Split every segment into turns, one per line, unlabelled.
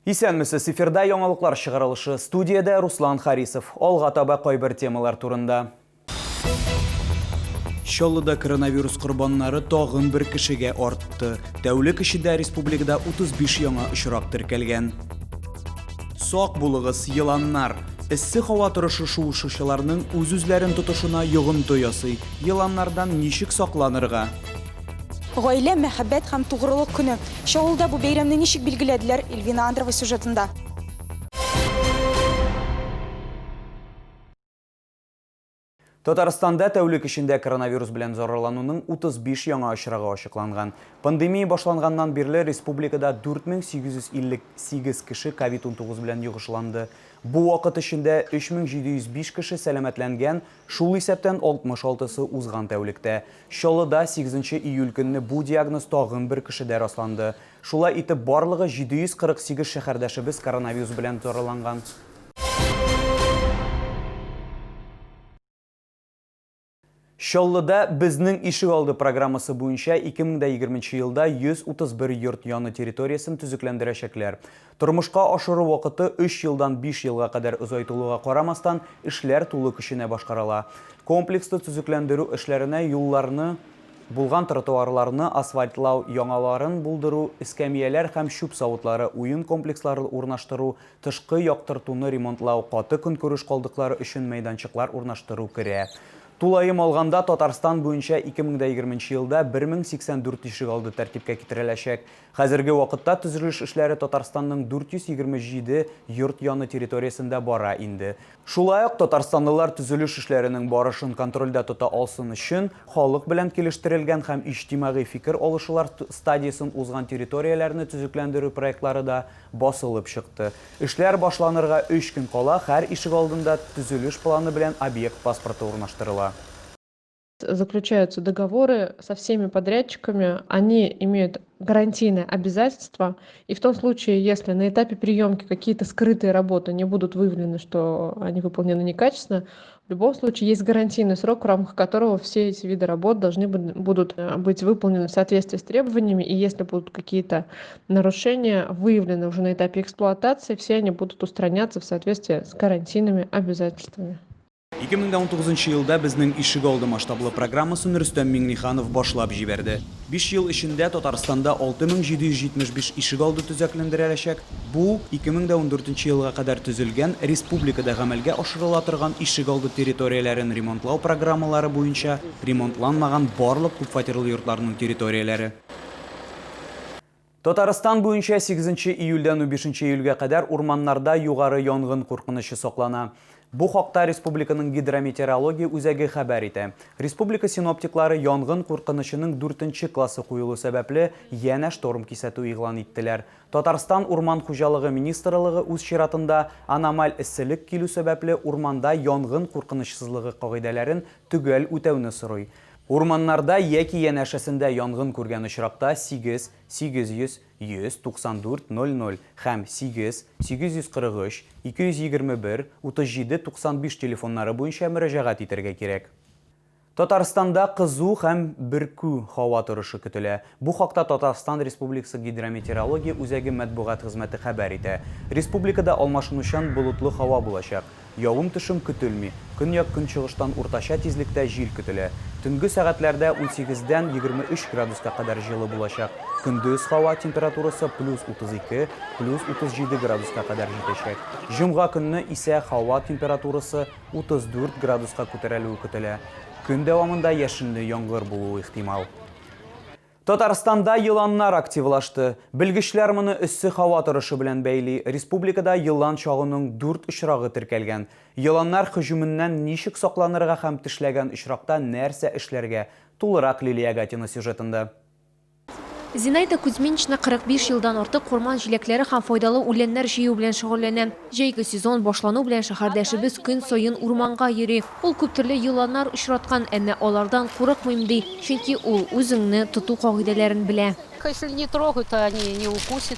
Исәнмесез, эфирда яңалыклар чыгарылышы. Студиядә Руслан Харисов. Алга таба кайбер темалар турында. Чаллыда коронавирус корбаннары тагын бер кешегә артты. Тәүлек эчендә республикада 35 яңа очрак теркәлгән. Сак булыгыз, еланнар! Эссе һава торышы шуышучыларның үз-үзләрен тотышына йогынты ясый. Еланнардан ничек сакланырга?
Гаилә, мәхәббәт һәм тугрылык көне. Чаллыда бу бәйрәмне ничек билгеләделәр, Эльвина Андрова сюжетында.
Татарстанда тәүлек эчендә коронавирус белән зарарлануның 35 яңа очрагы ачыкланган. Пандемия башланганнан бирле республикада 4858 кеше ковид-19 белән йогышланды. Бу вакыт эчендә 3705 кеше сәламәтләнгән, шул исәптән 66-сы узган тәүлектә. Чаллыда сигезенче июль көнне бу диагноз тагын бер кешедә расланды. Шулай итеп, барлыгы 748 шәһәрдәшебез коронавирус белән зарарланган. Чаллыда Безнең ишегалды программасы буенча 2020 елда 131 йорт яны территориясен төзекләндерәчәкләр. Тормышка ашыру вакыты өч елдан биш елга кадәр озайтылуга карамастан, эшләр тулы көченә башкарыла. Комплекслы төзекләндерү эшләренә юлларны, булган тротуарларны асфальтлау, яңаларын булдыру, эскәмияләр һәм чүп савытлары, уен комплекслары урнаштыру, тышкы яктыртуны ремонтлау, каты көнкүреш калдыклары өчен мәйданчыклар урнаштыру керә. Тулаем алганда, Татарстан буенча 2020 нче елда 1084 ишегалды тәртипкә китереләчәк. Хәзерге вакытта төзелеш эшләре Татарстанның 427 йорт яны территориясендә бара инде. Шулай ук татарстанлылар төзелеш эшләренең барышын контрольдә тота алсын өчен, халык белән килештерелгән һәм иҗтимагый фикер алышулар стадиясен узган территорияләрне төзекләндерү проектлары да басылып чыкты. Эшләр башланырга өч көн кала һәр ишегалдында төзелеш планы белән объект паспорты урнаштырыла.
Заключаются договоры со всеми подрядчиками, они имеют гарантийные обязательства, и в том случае, если на этапе приемки какие-то скрытые работы не будут выявлены, что они выполнены некачественно, в любом случае есть гарантийный срок, в рамках которого все эти виды работ должны будут быть выполнены в соответствии с требованиями, и если будут какие-то нарушения выявлены уже на этапе эксплуатации, все они будут устраняться в соответствии с гарантийными обязательствами.
2019 елда Безнең ишегалды масштаблы программасын Рөстәм Миңнеханов башлап җибәрде. Биш ел эчендә Татарстанда 6775 ишегалды төзекләндереләчәк, бу, 2014 елга кадәр төзелгән, республикада гамәлгә ашырыла торган ишегалды территорияләрен ремонтлау программалары буенча ремонтланмаган барлык күпфатирлы йортларның территорияләре. Татарстан буенча сигезенче июльдән унбишенче июльгә кадәр урманнарда югары янгын куркынычы саклана. Бу хакта республиканың Гидрометеорология үзәге хәбәр итә. Республика синоптиклары янгын куркынычының дүртенче классы куелу сәбәпле, янә шторм кисәтү игълан иттеләр. Татарстан Урман хуҗалыгы министрлыгы үз чиратында, аномаль эсселек килү сәбәпле, урманда янгын куркынычсызлыгы кагыйдәләрен төгәл үтәүне сорый. Урманнарда яки янәшәсендә янгын күргән очракта 8 800 194 00 һәм 8 843 221 37 95 телефоннары буенча мөрәҗәгать итәргә кирәк. Татарстанда кызу һәм бөркү һава торышы көтелә. Бу хакта Татарстан Республикасы Гидрометеорология үзәге матбугат хезмәте хәбәр итә. Республикада алмашынучан болытлы һава булачак. Явым-төшем көтелми, көньяк-көнчыгыштан уртача тизлектә җил көтелә. Төнге сәгатьләрдә унсигездән 23 градуска кадәр җылы булачак, көндез һава температурасы плюс 32, плюс 37 градуска кадәр җитәчәк. Җомга көнне исә һава температурасы 34 градуска күтәрелүе көтелә. Көн дәвамында яшенле яңгыр булуы ихтимал. Татарстанда еланнар активлашты. Белгечләр моны эссе һава торышы белән бәйли. Республикада елан чагуның дүрт очрагы теркәлгән. Еланнар һөҗүменнән ничек сакланырга һәм тешләгән очракта нәрсә эшләргә? Тулырак Лилия Гатина сюжетында.
Зинаида Кузьминична 45 елдан артык урман җиләкләре һәм файдалы үләннәр җыю белән шөгыльләнә. Җәйге сезон башлану белән шәһәрдәшебез көн саен урманга йөри. Ул күп төрле еланнар очраткан, әмма алардан курыкмыйм, ди, чөнки ул үзеңне тоту кагыйдәләрен белә.
Если не трогают, то они не укусят,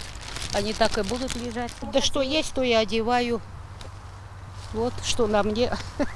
они так и будут лежать. Да что есть, то и одеваю. Вот что на мне.
То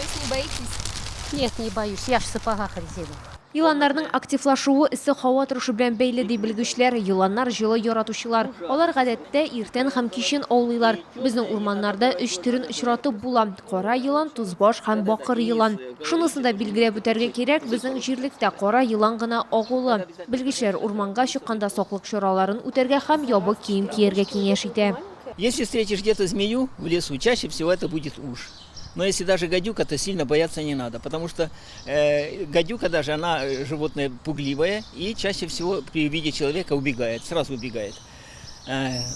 есть не боитесь?
Нет, не боюсь, я ж в сапогах резиновых.
Еланнарның активлашуы эссе һава торышы белән бәйле, ди белгечләр. Еланнар җылы яратучылар. Алар, гадәттә, иртән һәм кичен аулыйлар. Безнең урманнарда өч төрен очратып була, кара елан, тузбаш һәм бакыр елан. Шунысын да билгеләп үтәргә кирәк, безнең җирлектә кара елан гына агулы. Белгечләр урманга чыкканда саклык чараларын үтәргә һәм ябык кием кияргә киңәш итә.
Если встретишь где-то змею в лесу, чаще всего это будет уж. Но если даже гадюка, то сильно бояться не надо, потому что гадюка даже, она животное пугливое и чаще всего при виде человека убегает, сразу убегает.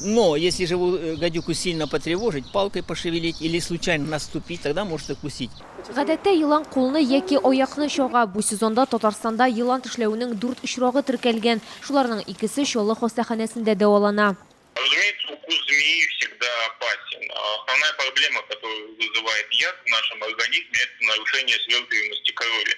Но если живую гадюку сильно потревожить, палкой пошевелить или случайно наступить, тогда может укусить.
Гадәттә елан кулны яки аякны чага. Бу сезонда Татарстанда елан тешләүнең дүрт очрагы теркәлгән. Шуларның икесе Чаллы хастаханәсендә дәвалана.
Разумеется, укус змеи всегда опасен. Основная проблема, которую вызывает яд в нашем организме, это нарушение свертываемости крови.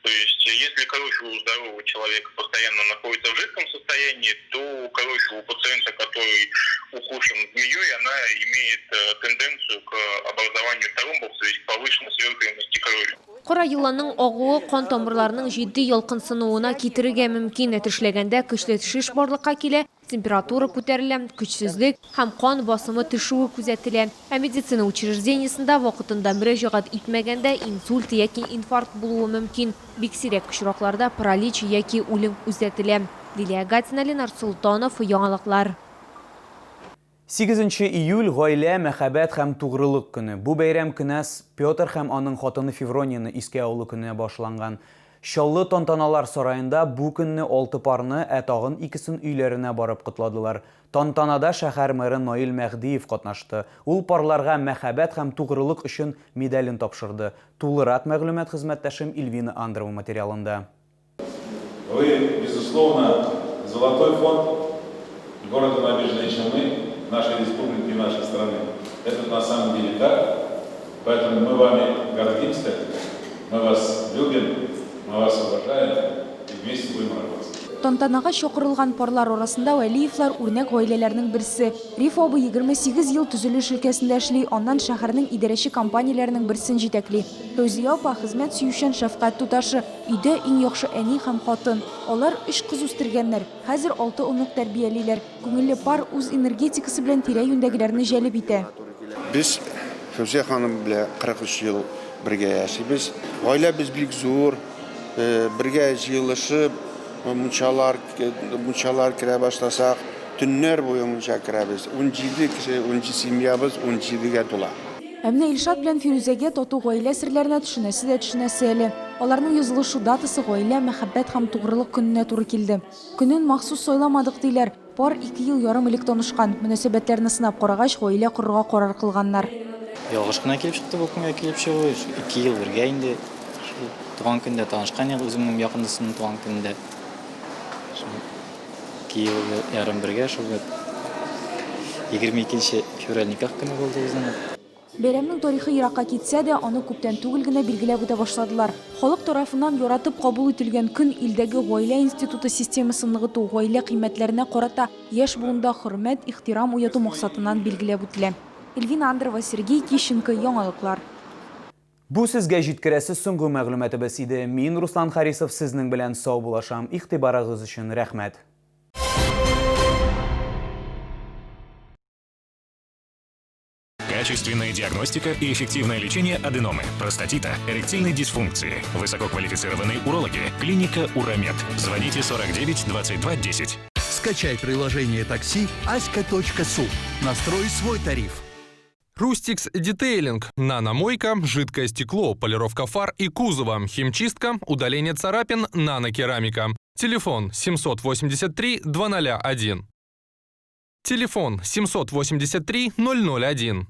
То есть, если кровь у здорового человека постоянно находится в жидком состоянии, то кровь у пациента, который укушен змеей, она имеет тенденцию к образованию тромбов, то есть к повышенной свертываемости крови.
Кара еланның агуы кан тамырларының җитди ялкынсынуына китерергә мөмкин. Тешләгәндә көчле шеш барлыкка килә, температура күтәрелә, көчсезлек һәм кан басымы төшүе күзәтелә. Ә медицина учреждениесендә вакытында мөрәҗәгать итмәгәндә инсульт яки инфаркт булуы мөмкин. Бик сирәк очракларда паралич яки үлем күзәтелә. Лилия Гатина, Ленар Солтанов, Яңалыклар.
8 июль гаилә, мәхәббәт һәм тугрылык көне. Бу бәйрәм кенәз Петр һәм аның хатыны Февронияне искә алу көненә багышланган. Чаллы тантаналар сараенда бу көнне алты парны, ә тагын икесен өйләренә барып котладылар. Тантанада шәһәр мэры Наил Мәһдиев катнашты. Ул парларга мәхәббәт һәм тугрылык өчен медален тапшырды. Тулырак мәгълүмат хезмәттәшем Ильвина Андрова материалында.
Вы, безусловно, золотой фонд города Набережные Челны, нашей республики и нашей страны. Это на самом деле так. Поэтому мы вами гордимся, мы вас любим, мы вас уважаем и вместе будем работать.
Тантанага чакырылган парлар арасында Вәлиевлар үрнәк гаиләләрнең берсе. Риф абый 28 ел төзелеш өлкәсендә эшли, аннан шәһәрнең идарәче компанияләренең берсен җитәкли. Фәүзия апа хезмәт сөючән шәфкать туташы, өйдә иң яхшы әни һәм хатын. Алар өч кыз үстергәннәр, хәзер алты онык тәрбиялиләр. Күңелле пар үз энергетикасы белән тирә-юньдәгеләрне җәлеп итә.
Без Фәүзия ханым белән 43 ел бергә яшибез. Гаиләбез бик зур, бергә җыелышып, мунчалар, мунчалар керә башласак, төннәр буе мунча керәбез. 17 кеше, 17 семьябыз 17гә тула.
Ә менә Илшат белән Фирүзәгә тату гаилә серләренә төшенәсе дә төшенәсе әле. Аларның язылышу датасы гаилә, мәхәббәт һәм тугрылык көненә туры килде. Көнен махсус сайламадык, диләр. Пар ике ел ярым элек танышкан. Мөнәсәбәтләрне сынап карагач, гаилә корырга карар кылганнар.
Ялгыш кына килеп чыкты бу көнгә килеп чыгу. 2 ел бергә инде. Шул туган көндә танышкан идек, үземнең якын дустымның туган көнендә. Шул 2 ел ярым бергә, шул 22 февраль никах көне булды безнең.
Бәйрәмнең тарихы еракка китсә дә, аны күптән түгел генә билгеләп үтә башладылар. Халык тарафыннан яратып кабул ителгән көн илдәге гаилә институты системасын ныгыту, гаилә кыйммәтләренә карата яшь буында хөрмәт, ихтирам уяту максатыннан билгеләп үтелә. Эльвина Андрова, Сергей Кищенко, Яңалыклар.
Бу сезгә җиткерәсе соңгы мәгълүматыбыз иде. Мин, Руслан Харисов, сезнең белән саубуллашам. Игътибарыгыз өчен рәхмәт.
Качественная диагностика и эффективное лечение аденомы, простатита, эректильной дисфункции. Высококвалифицированные урологи. Клиника Уромед. Звоните 49 22 10.
Скачай приложение такси аська.су. Настрой свой тариф.
Рустикс Детейлинг. Наномойка, жидкое стекло, полировка фар и кузова, химчистка, удаление царапин, нанокерамика. Телефон 783 201. Телефон 783 001.